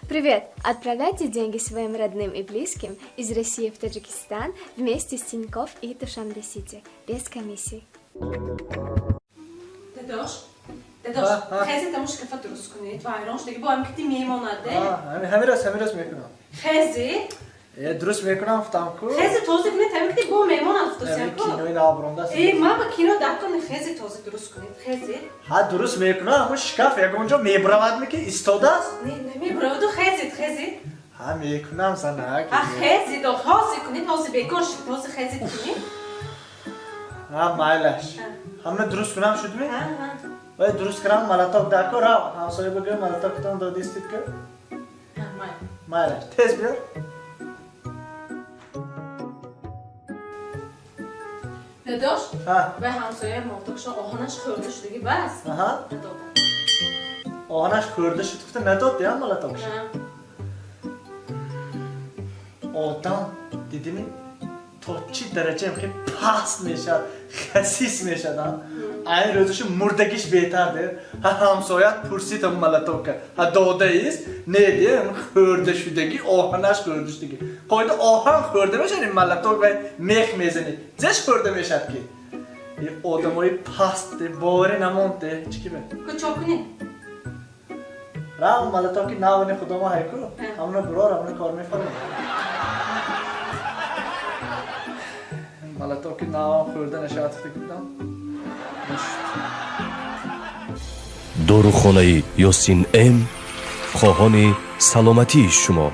Привет! Отправляйте деньги своим родным и близким из России в Таджикистан вместе с Тинькофф и Душанбе Сити без комиссий. Дадош, дадош, хези таму шкафа дуруст кунед, вайрон шудаги, бо ҳам кити мемонад. Ҳамин рост мекунам. Хези. Э, дуруст мекунам, гуфтам ку. Хези, тоза кунед, ҳамин кити бо мемонад, футосям ку. Кинои навбаронда. Э, ма ба кино дар кун, хези, тоза дуруст кунед, хези. Ҳа, дуруст мекунам, аммо шкаф ягон ҷо мебравад ми ки истодааст? Не, намебраваду, хезид, хезид. Ҳа, мекунам, занак. Ҳа, хезид, ҳозир кунед, ҳозир бекор шуд, ҳозир хезид кунед. Ҳа, майлаш, ҳамна дуруст кунам, шудми? Вай, дуруст кунам, молоток дар ко, рав ҳамсоя бигӯ, молотоктон додистид ку. Майлаш, тез биёр. Дадош, вай ҳамсоя молотокшон оҳанаш хӯрда шудаги, бас. Оҳанаш хӯрда шуд гуфта надод я молотокш. Одам дидими, то чӣ дараҷа ки паст мешавад, хасис мешавад. Айн рӯзашу мурдагиш беҳтар де. Ҳа, ҳамсоят пурсид, ҳам молотока ҳа додаист, не де, хӯрда шудагӣ, оҳанаш хӯрда шудагӣ. Қоида оҳан хӯрда мешавад, молоток вай мех мезанӣ, зеш хӯрда мешавад ки. Одамои паст де, боварӣ намонд де, чӣ ки бе. Кучо кунед? Рав, молотоки навани худомо ҳайку, ҳамна бурор, ҳамна кор мефармояд. Молотоки навам хӯрда нашавад гуфтам. Дорухонаи Ёсин М хоҳони саломатии шумо.